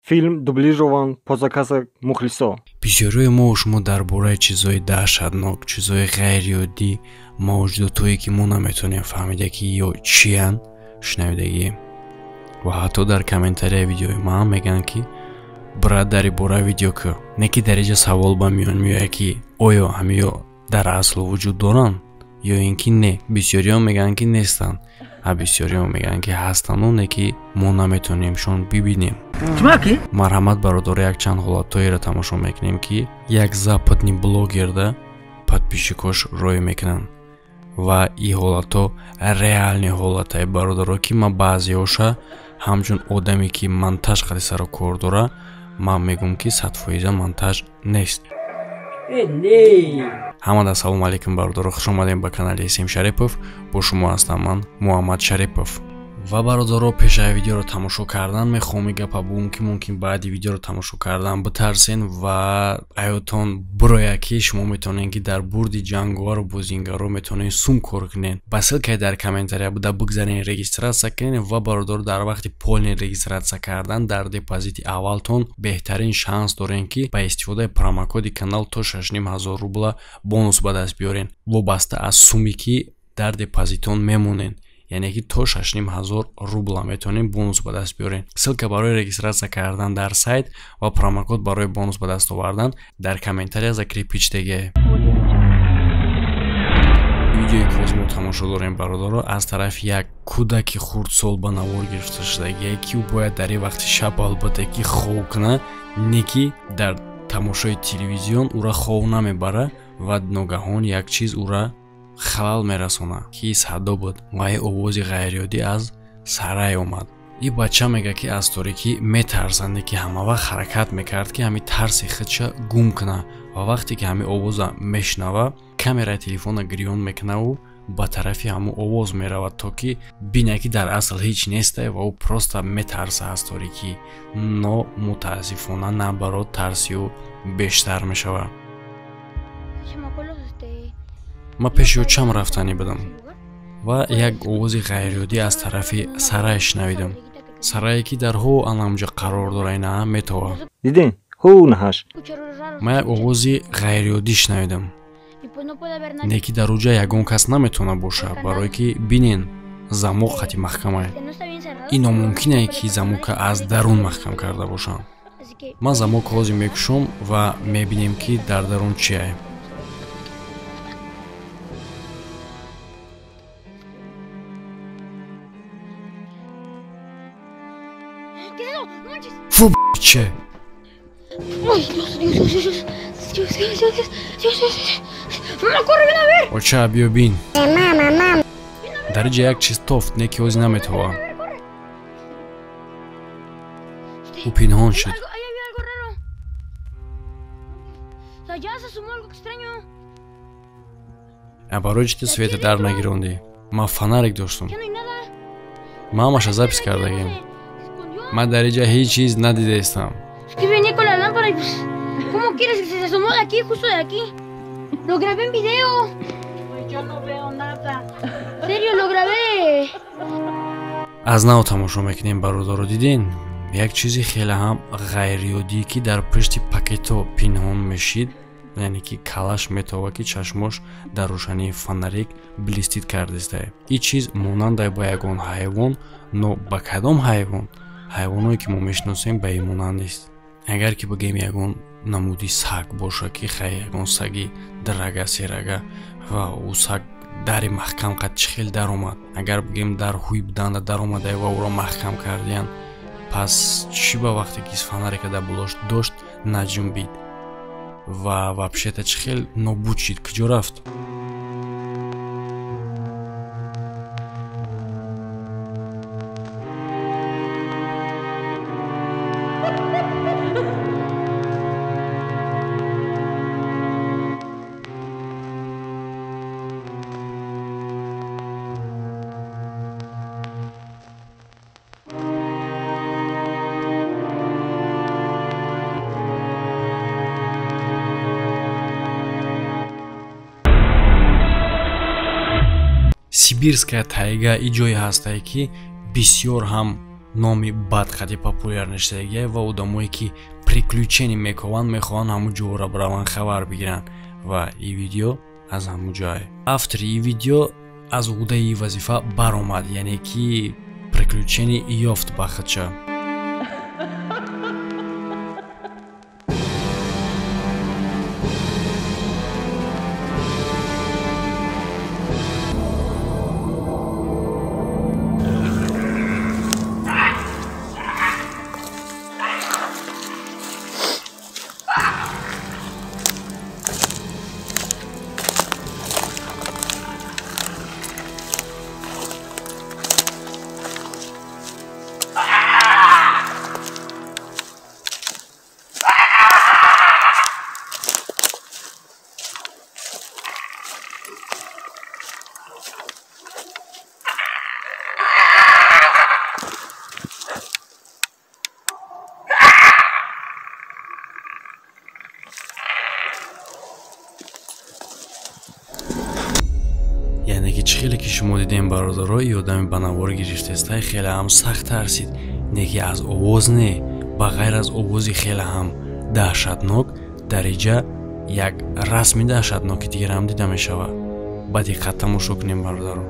Фильм дублирован по заказу мухлисо. Бисёриҳои мо шумо дар бораи чизҳои даҳшатнок, чизҳои ғайриоддӣ, мавҷудотое ки мо наметавонем фаҳмида ки ё чиянд, шунавидагӣ. Ва ҳатто дар комментарияи видеои ман мегӯянд ки брат дар бора видео кӯ. Не ки дар инҷа савол ба миён меояд ки оё ҳамиё дар асл вуҷуд доранд ё ин ки не. Бисёриҳо мегӯянд ки нестанд, а бисёриҳо мегӯянд ки ҳастану не ки мо наметавонемшон бибинем. Марҳамат бародаро, якчанд ҳолатҳоеро тамошо мекунем ки як западный блогерда подписчикош рӯй мекунанд ва ин ҳолатҳо реальный ҳолатае бародаро ки ман баъзеҳоша ҳамчун одаме ки монтаж қади саро кор дора, ман мегӯм ки 100% монтаж нест. Ҳамада салом алейкум бародаро, хуш омадем ба канали Исм Шарипов. Бо шумо ҳастам ман Муҳаммад Шарипов. Ва бародаро, пеш аз видеоро тамошо кардан мехоҳам гапа бугум ки мумкин баъди видеоро тамошо кардан битарсен ва аётон бирояд ки шумо метавонед ки дар бурди ҷанговару бозингаро метавонед сум кор кунед. Ба ссылкаи дар комментария буда бигзарен, регистрация кунед ва бародаро дар вақти полный регистрация кардан дар депозити аввалтон беҳтарин шанс дорен ки ба истифодаи промокоди канал то 6500 рубла бонус ба даст биёрен, вобаста аз суме ки дар депозитон мемонед. Яъне ки то 6500 рубла метавонем бонус ба даст биёрем. Ссылка барои регистрация кардан дар сайт ва промокод барои бонус ба даст овардан дар комментария закрепить деге. Видеое ки ҳозир мо тамошо дорем бародаро, аз тарафи як кӯдаки хурдсол ба навор гирифта шудагие ки ӯ бояд дар ин вақти шаб албатта ки хов кунад, не ки дар тамошои телевизион ӯра хов намебара ва ногаҳон як чиз ӯра халал мерасонад ки садо буд ва ин овози ғайриоддӣ аз сарай омад. Ин бача мегӯяд ки аз торикӣ метарсанде ки ҳамавақт ҳаракат мекард ки ҳамин тарси худша гум кунад ва вақте ки ҳамин овоза мешунава камераи телефона гирён мекунаву ба тарафи ҳамун овоз меравад то ки бинад ки дар асл ҳеҷ нестае ва ӯ просто метарса аз торикӣ. Но мутаассифона наоборот тарси ӯ бештар мешавад. Ман пеши очам рафтанӣ будам ва як овози ғайриоддӣ аз тарафи сарай шунавидам. Сарае ки дар ҳо анамҷа қарор дора, ина метова. Диден? Ҳу наҳаш. Ман як овози ғайриоддӣ шунавидам. Не ки дар уҷа ягон кас наметавона боша, барое ки бинен замок қати маҳкамае. Ин номумкине ки замока аз дарун маҳкам карда бошанд. Ман замок ҳозир мекушом ва мебинем ки дар дарун чие. Фу, че? Оча, биё бин. Дар инҷа як чиз тофт, не ки ҳозир наметова. Ӯ пинҳон шуд. А барои чӣ ту света дар нагирондӣ? Ман фонарик доштам. Ман ҳамаша запис кардагим. Ман дар инҷа ҳеҷ чиз надидаистам. Аз нав тамошо мекунем бародаро, диден? Як чизи хеле ҳам ғайриоддӣ ки дар пушти пакетҳо пинҳон мешид, яъне ки калаш метова ки чашмош дар рӯшании фонарик блестит кардистае. Ин чиз монандай ба ягон ҳайвон, но ба кадом ҳайвон? Ҳайвоное ки мо мешиносем ба ин монанд нест. Агар ки бигӯем ягон намуди саг боша ки хай ягон саги драга серага ва ӯ саг дари маҳкам қад чӣ хел даромад. Агар бигӯем дар ҳуй буданда даромада ва ӯро маҳкам кардиянд, пас чӣ ба вақте ки фонарика дар болош дошт наҷунбид ва вообще-то чӣ хел нобуд шид, куҷо рафт? Сибирская тайга и ҷое ҳастае ки бисёр ҳам Номи бадхати популяр ништагия ва одамое ки приключение мекунанд, мехоҳанд ҳамун ҷоро бираванд, хабар бигиранд ва ин видео аз ҳамун ҷое. Автори ин видео аз уҳдаи вазифа баромад, яъне ки приключение ёфт ба худша. Яъне ки чӣ хеле ки шумо дидем, бародаро, и одами ба навор гирифтестай хеле ҳам сахт тарсид. Не ки аз овоз, не, ба ғайр аз овози хеле ҳам даҳшатнок, дар иҷа як расми даҳшатноки дигар ҳам дида мешавад. Ба диққат тамошо кунем, бародаро.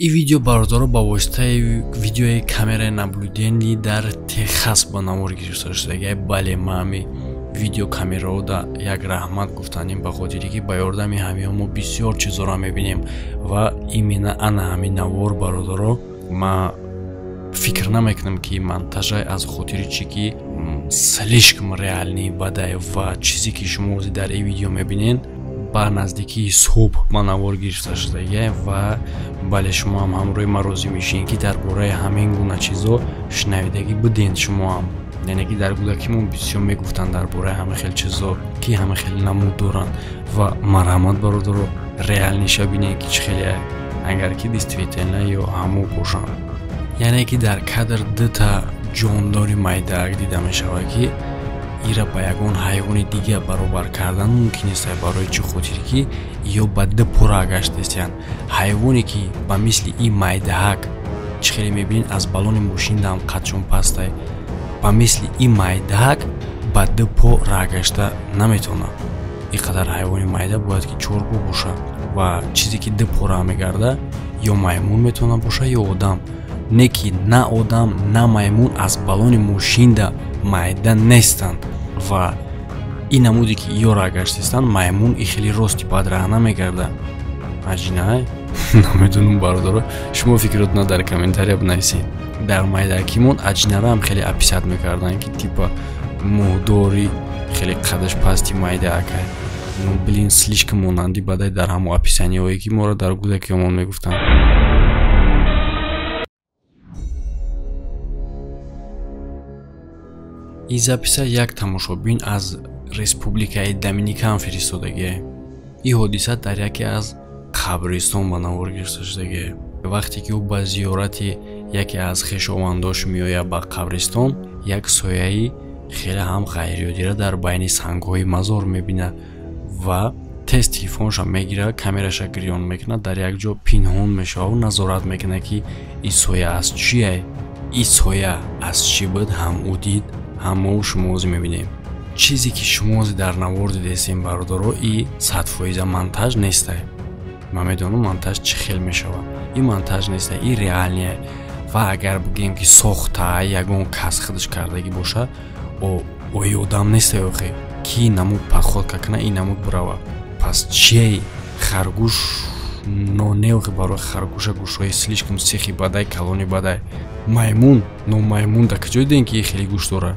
Ин видео, бародаро, ба воситаи видеои камераи наблюдение дар Техас ба навор гирифта шудагия. Бале, ма ҳами видеокамераҳо да як раҳмат гуфтанем, ба хотире ки ба ёрдами ҳамиҳо мо бисёр чизҳоро мебинем ва именно ана ҳамин навор, бародаро, ма фикр намекунам ки монтажай аз хотири чӣ ки слишком реальный бадай ва чизе ки шумо ҳозир дар ин видео мебинед ба наздикии субҳ ба навор гирифта шудагия. Ва бале, шумо ҳам ҳамроҳи ма розӣ мешавед ки дар бораи ҳамин гуна чизҳо шунавидагӣ будед шумо ҳам. Яъне ки дар кӯдакимон бисёр мегуфтанд дар бораи ҳама хел чизҳо ки ҳама хел намуд доранд. Ва марҳамат, бародаро, реальныйша бинед ки чӣ хеле, агар ки действительно ё ҳамо бошанд. Яъне ки дар кадр дута ҷондори майдаак дида мешавад ки ира ба ягон ҳайвони дига баробар кардан мумкин нест. Барои чӣ хотир ки ё ба ду пора гаштестиянд. Ҳайвоне ки ба мисли ин майдаҳак, чӣ хеле мебинед, аз балони мошиндаам қадшон пастай, ба мисли ин майдаҳак ба ду по раҳ гашта наметавонад. Ин қадар ҳайвони майда бояд ки чорпо бошад ва чизе ки ду по раҳ мегарда ё маймун метавонад бошад ё одам. Не ки на одам, на маймун аз балони мошинда майда нестанд ва ин намуде ки ё раҳ гаштестанд, маймун и хеле рости бад раҳ намегарда. Аҷинай? Намедонам, бародаро, шумо фикротона дар комментария бинависед. Дар майдакимон аҷинаро ҳам хеле описать мекарданд ки типа муҳдори хеле қадаш пасти майда акай. Ну блин, слишком монанди бадай дар ҳамо описаниҳое ки моро дар кӯдакиёмон мегуфтанд. Ин записа як тамошобин аз Республикаи Доминикан фиристодагие. Ин ҳодиса дар яке аз қабристон ба навор гирифта шудагие. Вақте ки ӯ ба зиёрати яке аз хешовандош меояд ба қабристон, як сояи хеле ҳам ғайриоддиро дар байни сангҳои мазор мебинад ва тез телефонша мегирад, камераша гирён мекунад, дар як ҷо пинҳон мешавад ва назорат мекунад ки ин соя аз чие. Ин соя аз чӣ буд, ҳам ӯ дид, ҳам мо шумо ҳозир мебинем. Чизе ки шумо ҳозир дар навор дидестем, бародаро, и 100% монтаж нестай. Ман медонам монтаж чӣ хел мешавад. Ин монтаж нестай, ин реальный. Ва агар бигӯем ки сохта ягон кас худаш кардагӣ боша, ои одам нестай охе ки намуд походка кунад, ин намуд бирава. Пас чие харгӯш нонеохе барои харгӯша гӯшҳои слишком сехи бадай, калони бадай. Маймун, но маймун дар куҷо дидем ки хеле гӯш дорад?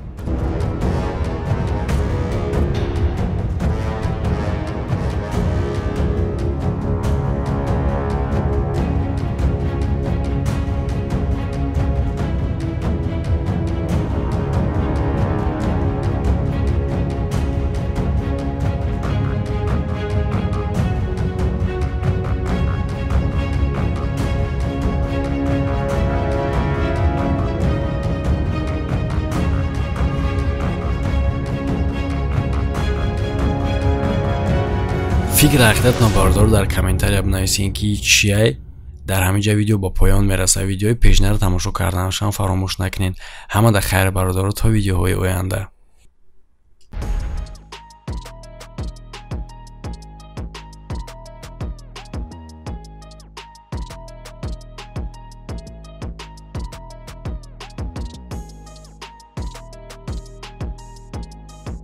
Фикр ҳақиқатно, бародаро, дар комментария бинависен, ки чиай. Дар ҳамин ҷа видео ба поён мерасад. Видеои пешинаро тамошо карданашам фаромӯш накунед. Ҳамада хайр, бародаро, то видеоҳои оянда.